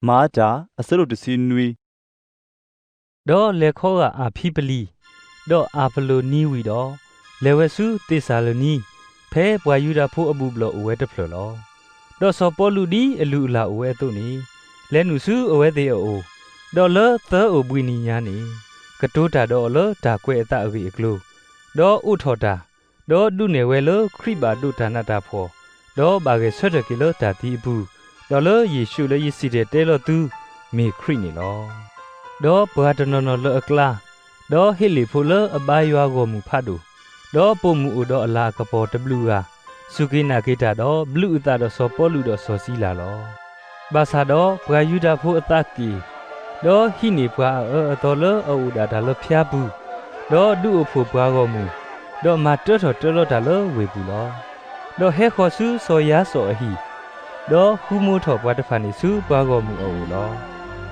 မၤအါတၢ် အဆၢဒိၣ်တဆံနွံ. ဒီးလဲၤခီဂာ်အၤဖံပလံၤ, ဒီးအၤပလိနံဝံၤဒီး, လဲၤဝဲဆူသ့းစၤလနံ, ဖဲပှၤယူဒၤဖိအဘူၣ်ဘျီၣ်အိၣ်ဝဲတဖျၢၣ်လီၤ. ဒီးစီၤပီလူးဒ်အလုၢ်အလၢ်အိၣ်ဝဲအသိးန့ၣ်, လဲၤနုာ်ဆူအဝဲသ့ၣ်အအိၣ်, ဒီးလၢသၢအိၣ်ဘှံးနံၤညါန့ၣ်, ကတိၤတၢ်ဒီးအီၤလၢတၢ်ကွဲးအသးအဂ့ၢ်အကျိၤ, ဒီးအိးထီၣ်တၢ်, ဒီးဒုးနဲၣ်ဝဲလၢခရံာ်ဘၣ်ဒိးတၢ်နးတၢ်ဖှီၣ်, ဒီးဘၣ်ဂဲၤဆၢထၢၣ်က့ၤလၢတၢ်သံအပူၤ, ဒီးလၢယ့ၣ်ၡူးလၢယစံၣ်တဲၤတဲလီၤသု, မ့ၢ်ခရံာ်န့ၣ်လီၤ. ဒီးပှၤတနီၤနီၤလၢအကျါ, ဒီးဟ့းလ့ၣ်ဖိလၢအဘါယွၤဂီၢ်မုၢ်ဖးဒိၣ်, ဒီးပိာ်မုၣ်အိၣ်ဒီးအလၤအကပီၤတဘျုးဂၤ, စူၢ်က့ၤနာ်က့ၤတၢ်ဒီးဘျုးအသးဒီးစီၤပီလူးဒီးစီၤစံလၤလီၤ. ဘၣ်ဆၣ်ဒီးပှၤယူဒၤဖိအသးက့ၣ်, ဒီးဟံးန့ၢ်ပှၤအအၢအသီလၢအအိၣ်ဒၣ်တၢ်လၢဖၠါပူၤ, ဒီးဒုးအိၣ်ဖှိၣ်ပှၤဂီၢ်မုၢ်, ဒီးမၤတၢထီၣ်တၢလီၤတၢ်လၢဝ့ၢ်ပူၤလီၤ. ဒီးဟဲဃီၤဆူစီၤယၤစီၤအဟံၣ်, ဒီးဃုမိထီၣ်ပှၤတဖၣ်န့ၣ်ဆူပှၤဂီၢ်မုၢ်အအိၣ်လီၤ.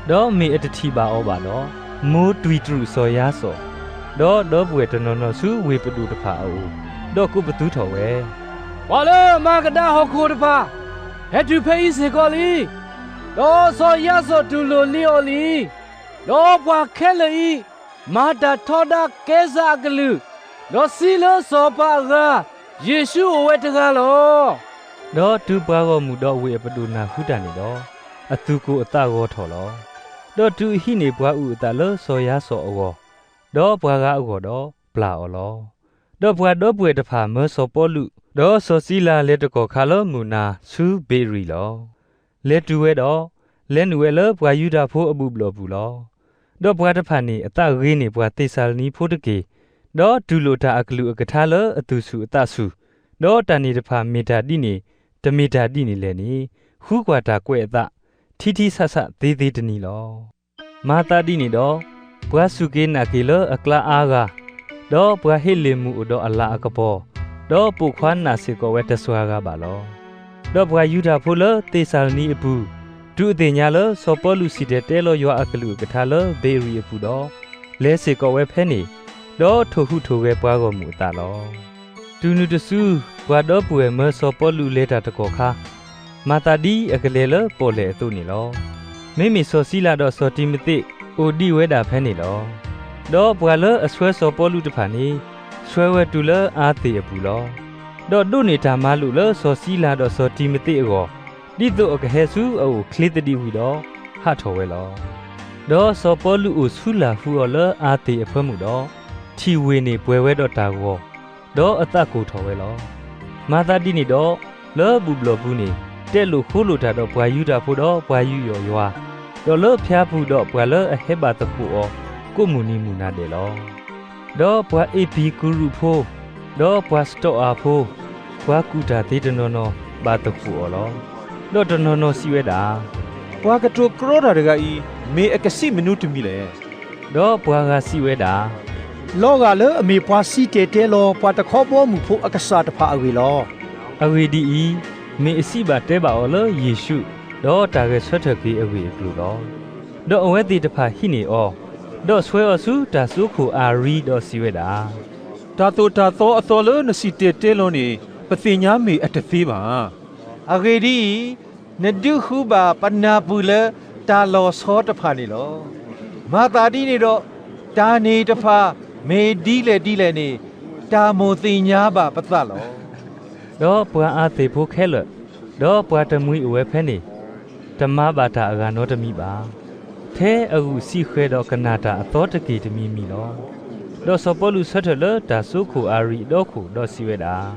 ဒီးမ့ၢ်အတထံၣ်ဘၣ်အီၤဘၣ်ဒီး, မိၢ်တွံၢ်တြူာ်စီၤယၤစီၤ, ဒီးဒီပုၢ်ဝဲၢ်တနီၤနီၤဆူဝ့ၢ်ပဒိၣ်တဖၣ်အအိၣ်, ဒီးကိးပသူထီၣ်ဝဲ, ပှၤလၢအမၤကဒါဟီၣ်ခိၣ်တဖၣ်, ဟဲတုၤဖဲအံၤစ့ၢ်ကီးလံ. ဒီးစီၤယၤစီၤတူၢ်လိာ်လံအီၤလံ. ဒီးပှၤခဲလၢာ်အံၤ မၤတၢ်ထီဒါကဲစၢ်အကလုၢ်, ဒီးစံးလၢစီၤပၤအဂၤ, ယ့ၣ်ၡူးအိၣ်ဝဲတဂၤလီၤ. ဒီးတုၤပှၤဂီၢ်မုၢ်ဒီးဝ့ၢ်အပဒိၣ်နၢ်ဟူတၢ်န့ၣ်ဒီး, အသူၣ်ကိၢ်အသးဂီၤထီၣ်လီၤ. ဒီးတုၤအဟံးန့ၢ်ပှၤအုၣ်အသးလၢစီၤယၤစီၤအဂီၢ်, ဒီးပှၤဂၤအဂီၢ်ဒီး, ပျၢ်အီၤလီၤ. ဒီးပှၤဒီပုၢ်ဝဲၢ်တဖၣ်မၢစီၤပီလူး, ဒီးစီၤစံလၤလဲၤတကီၢ်ခါလၢမုၢ်နၤဆူဘ့းရံၤလီၤ. လဲၤတုၤဝဲဒီး, လဲၤနုာ်ဝဲလၢပှၤယူဒၤဖိအဘူၣ်ဘျီၣ်ပူၤလီၤ. ဒီးပှၤတဖၣ်န့ၣ်အသးဂ့ၤန့ၢ်ပှၤသ့းစၤလနံဖိတက့ၢ်, ဒီးတူၢ်လိာ်တၢ်အကလုၢ်အကထါလၢအသူၣ်ဆူၣ်အသးဆူၣ်, ဒီးတၢ်န့ၣ်တဖၣ်မ့ၢ်တၢ်ဒ်န့ၣ်, တမ့ၢ်တၢ်ဒ်န့ၣ်လဲၣ်န့ၣ်, ဃုကွၢ်တၢ်ကွဲးအသး, ထံထံဆးဆးသ့သ့တနံၤလီၤ. မၤသးဒ်န့ၣ်ဒီး, ပှၤစူၢ်က့ၤနာ်က့ၤလၢအကျါအါဂၤ, ဒီးပှၤဟ့းလ့ၣ်မုၢ်အိၣ်ဒီးအလၤအကပီၤ, ဒီးပိာ်ခွါနာ်စ့ၢ်ကီးဝဲတစွၤဂၤဘၣ်လီၤ. ဒီးပှၤယူဒၤဖိလၢသ့းစၤလနံအပူၤ, တုၤအသ့ၣ်ညါလၢစီၤပီလူးစံၣ်တဲၤတဲလီၤယွၤအကလုၢ်အကထါလၢဘ့းရံၤအပူၤဒီး, လဲၤစ့ၢ်ကီးဝဲဖဲန့ၣ်, ဒီးထိၣ်ဟူးထိၣ်ဂဲၤပှၤဂီၢ်မုၢ်အသးလီၤ. တုၤနုၤတစု, ပှၤဒီပုၢ်ဝဲၢ်မၢစီၤပီလူးလဲၤတၢ်တကီၢ်ခါ, မၤသးဒ်အကလဲၤလၢပီၣ်လဲၣ်အသိးန့ၣ်လီၤ. မ့မ့ၢ်စီၤစံလၤဒီးစီၤတံၤမသ့းအိၣ်ဒံးဝဲဒၣ်ဖဲန့ၣ်လီၤ. ဒီးပှၤလၢအဆှၢစီၤပီလူးတဖၣ်န့ၣ်, ဆှၢဝဲတုၤလၢအၤသ့ၣ်အပူၤလီၤ. ဒီးဒိးန့ၢ်တၢ်မၤလိာ်လၢစီၤစံလၤဒီးစီၤတံၤမသ့းအဂီၢ်, ဒ်သိးအကဟဲဆူအအိၣ်ချ့သဒံးဝံၤဒီး, ဟးထီၣ်ဝဲလီၤ. ဒီးစီၤပီလူးအိၣ်ဆူလၢ်ဟူအီၤလၢအၤသ့ၣ်အဖၢမုၢ်ဒီး, ထံၣ်ဝ့ၢ်န့ၣ်ပှဲၤဝဲဒီးတၢ်ဂီၤ, ဒီးအသးကိၢ်ထီၣ်ဝဲလီၤ. မၤသးဒ်န့ၣ်ဒီး, လၢဘူၣ်ဘျီၣ်ပူၤန့ၣ်, တဲလိာ်ဃိလိာ်တၢ်ဒီးပှၤယူဒၤဖိဒီးပှၤယူးယီၣ်ယွၤ, ဒီးလၢဖၠါပူၤဒီးပှၤလၢအဟဲဘၣ်သကိးအီၤ, ကိးမုၢ်နံၤမုၢ်နၤဒဲးလီၤ. ဒီးပှၤအ့းပံၤကူရူးဖိ, ဒီးပှၤစတီးအၤဖိ, ပှၤကူၣ်တၢ်သ့တနီၤနီၤဘၣ်သကိးအီၤလီၤ. ဒီးတနီၤနီၤစံးဝဲဒၣ်, ပှၤကတိၤကြီတၢ်တဂၤအံၤ, မ့ၢ်အကစံးမနုၤတမံၤလဲၣ်. ဒီးပှၤဂၤစံးဝဲဒၣ်, လီၤဂာ်လၢအမ့ၢ်ပှၤစံၣ်တဲၤတဲလီၤပှၤတခီဘီမုၢ်ဖိအကစၢ်တဖၣ်အဂ့ၢ်လီၤ. အဂ့ၢ်ဒ်အံၤ, မ့ၢ်အစံးဘၣ်တဲဘၣ်အီၤလၢယ့ၣ်ၡူးဒီးတၢ်ဂဲၤဆၢထၢၣ်က့ၤအဂ့ၢ်အကျိၤလီၤ. ဒီးအဝဲသ့ၣ်တဖၣ်ဟံးန့ၢ်အီၤ, ဒီးဆှၢအီၤဆူတၢ်စိခိၣ်အၤရံဒီးစံးဝဲဒၣ်, တၢ်သိၣ်တၢ်သီအသီလၢနစံၣ်တဲၤတဲလီၤန့ၣ်, ပသ့ၣ်ညါမ့ၢ်အတသ့ဘၣ်. အဂ့ၢ်ဒ်အံၤ, နဒုးဃုဘၣ်ပနၢ်ပၢၢ်လၢတၢ်လီၤဆီတဖၣ်န့ၣ်လီၤ. မၤသးဒ်န့ၣ်ဒီး, တၢ်န့ၣ်တဖၣ်မ့ၢ်ဒ်လဲၣ်ဒ်လဲၣ်န့ၣ်, တၢ်မိၣ်သ့ၣ်ညါဘၣ်ပသးလီၤ. ဒီးပှၤအၤသ့ၣ်ဖိခဲလၢာ်, ဒီးပှၤတမှံၤအိၣ်ဝဲဖဲန့ၣ်, တမၤဘၣ်တၢ်အဂၤနီတမံၤဘၣ်. ထဲအဂုာ်စံးဃဲၤဒီးကနၣ်တၢ်အသီတက့ၢ်တမံၤမံၤလီၤ. ဒီးစီၤပီလူးဆၢထၢၣ်လၢတၢ်စိခိၣ်အၤရံအဒီခိၣ်ဒီးစံးဝဲဒၣ်,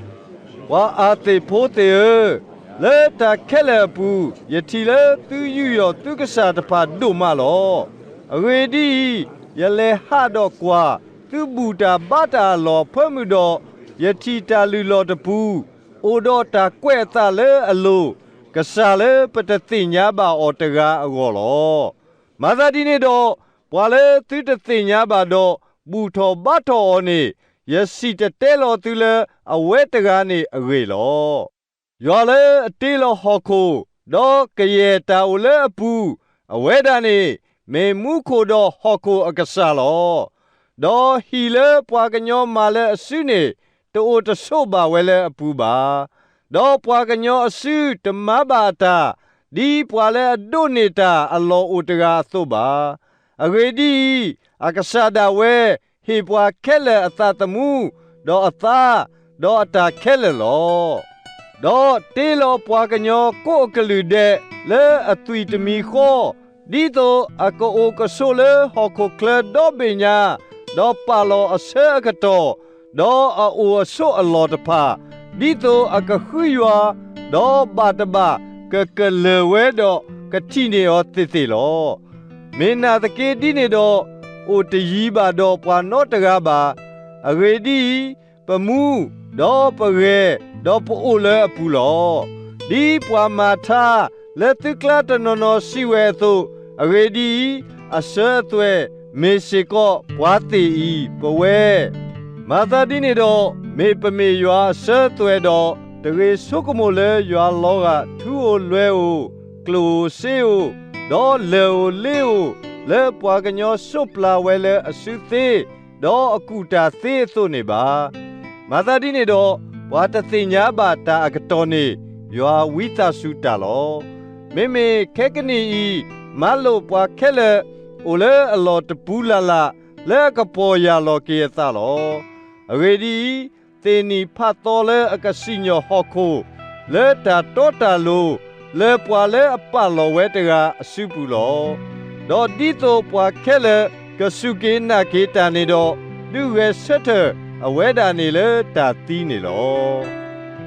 ပှၤအၤသ့ၣ်ဖိသ့ၣ်ဧၢ, လၢတၢ်ခဲလၢာ်အပူၤ, ယထံၣ်လၢသုယူးယီၣ်သုကစၢ်တဖၣ်ဒိၣ်မးလီၤ. အဂ့ၢ်ဒ်အံၤ, ယလဲၤဟးဒီးကွၢ်, သုဘူၣ်တၢ်ဘါတၢ်အလီၢ်အဖၢမုၢ်ဒီး, ယထံၣ်တၢ်လုၢ်လီၢ်တပူၤ, အိၣ်ဒီးတၢ်ကွဲးအသးလၢအလိၤ, ကစၢ်လၢပတသ့ၣ်ညါဘၣ်အီၤတဂၤအဂီၢ်လီၤ. မၤသးဒ်န့ၣ်ဒီး, ပှၤလၢသုတသ့ၣ်ညါဘၣ်ဒီးဘူၣ်ထီၣ်ဘါထီၣ်အီၤန့ၣ်, ယစံၣ်တဲၤတဲလီၤသုလၢအဝဲတဂၤန့ၣ်အဂ့ၢ်လီၤ. ယွၤလၢအတ့လီၤဟီၣ်ခိၣ်, ဒီးကယဲၢ်တၢ်အိၣ်လၢအပူၤ, အဝဲဒၣ်န့ၣ်မ့ၢ်မူခိၣ်ဒီးဟီၣ်ခိၣ်အကစၢ်လီၤ. ဒီးဟံၣ်လၢပှၤကညီမၤလၢအစုန့ၣ်, တအိၣ်တဆိးဘၣ်ဝဲလၢအပူၤဘၣ်. ဒီးပှၤကညီအစုတမၤဘၣ်အတၢ်, ဒ်ပှၤလၢအဒိးန့ၢ်တၢ်အလီၢ်အိၣ်တဂၤအသိးဘၣ်. အဂ့ၢ်ဒ်အံၤ, အကစၢ်ဒၣ်ဝဲဟ့ၣ်ပှၤခဲလၢာ်အသးသမူ, ဒီးအသါ, ဒီးအတၢ်ခဲလၢာ်လီၤ. ဒီးတ့လီၤပှၤကညီကိးအကလုာ်ဒဲးလၢအသွံၣ်တမံၤဃီ, ဒ်သိးအကအိၣ်ကဆိးလၢဟီၣ်ခိၣ်ချၢဒီဘ့ၣ်ညါ, ဒီးပာ်လီၤအဆၢအကတီၢ်, ဒီးအအိၣ်အဆိးအလီၢ်တဖၣ်, ဒ်သိးအကဃုယွၤ, ဒီးဘၣ်တဘၣ်ကကလၢၤဝဲဒီးကထံၣ်န့ၢ်အီၤသ့ၣ်သ့ၣ်လီၤ. မ့ၢ်နာ်သက့ဒ်န့ၣ်ဒီး, အိၣ်တယံၤဘၣ်ဒီးပှၤနီတဂၤဘၣ်. အဂ့ၢ်ဒ်အံၤ, ပမူ, ဒီးပဂဲၤ, ဒီးပအိၣ်လၢအပူၤလီၤ. ဒ်ပှၤမၤထါလၢသုကျါတနီၤနီၤစံးဝဲအသိး, အဂ့ၢ်ဒ်အံၤ, အစၢၤအသွဲၣ်မ့ၢ်စ့ၢ်ကီးပှၤသ့ၣ်အံၤ, ပဝဲ မၤသးဒ်န့ၣ်ဒီး, မ့ၢ်ပမ့ၢ်ယွၤအစၢၤအသွဲၣ်ဒီး, တဂ့ၤဆိကမိၣ်လၢယွၤလီၤဂာ်ထူဧိၤလွဲဧိၤ, ကျိၣ်ဧိၤစ့ဧိၤ, ဒီးလၢၢ်ဧိၤလ့ဧိၤ, လၢပှၤကညီစိးပျၤဝဲလၢအစုသ့, ဒီးအကူၣ်တၢ်သ့အသိးန့ၣ်ဘၣ်. မၤသးဒ်န့ၣ်ဒီး, ပှၤတသ့ၣ်ညါဘၣ်တၢ်အကတီၢ်န့ၣ်, ယွၤဝံသးစူၤတၢ်လီၤ. မ့မ့ၢ်ခဲကနံၣ်အံၤ, မၤလိာ်ပှၤခဲလၢာ်အိၣ်လၢအလီၢ်တပူၤလၢ်လၢ်, လၢအကပီၢ်ယၢ်လီၤက့ၤအသးလီၤ. အဂ့ၢ်ဒ်အံၤ, သ့ၣ်နံၣ်ဖးသီလၢအကစံၣ်ညီၣ်ဟီၣ်ခိၣ်, လၢတၢ်တီတၢ်လိၤ, လၢပှၤလၢအပာ်လီၤဝဲတဂၤအစုပူၤလီၤ. ဒီးဒ်သိးပှၤခဲလၢာ်ကစူၢ်က့ၤနာ်က့ၤတၢ်န့ၣ်ဒီး, ဒုးဂဲၤဆၢထၢၣ်အဝဲဒၣ်န့ၣ်လၢတၢ်သံန့ၣ်လီၤ.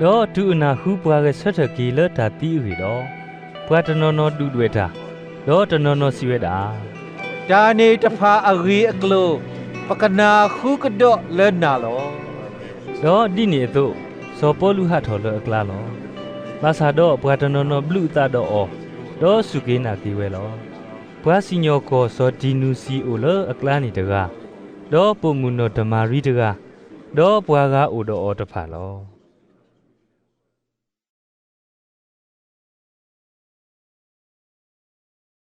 ဒီးတုၤအနၢ်ဟူပှၤဂဲၤဆၢထၢၣ်က့ၤလၢတၢ်သံအဂ့ၢ်ဒီး, ပှၤတနီၤနီၤဒုၣ်ဒွဲၣ်တၢ်, ဒီးတနီၤနီၤစံးဝဲဒၣ်, တၢ်န့ၣ်တဖၣ်အဂ့ၢ်အကျိၤ, ပကနၢ်ဟူကဒီးလၢနၤလီၤ. ဒီးဒ်န့ၣ်အသိး, စီၤပီလူးဟးထီၣ်လၢအကျါလီၤ. ဘၣ်ဆၣ်ဒီးပှၤတနီၤနီၤဘျုးအသးဒီးအီၤ, ဒီးစူၢ်က့ၤနာ်က့ၤဝဲလီၤ. ပှၤစံၣ်ညီၣ်ကွီၢ်စီၤဒံၤနူၤစံအိၣ်လၢအကျါန့ၣ်တဂၤ, ဒီးပိာ်မုၣ်နီၢ်တမၤရံတဂၤ, ဒီးပှၤဂၤအိၣ်ဒီးအီၤတဖၣ်လီၤ.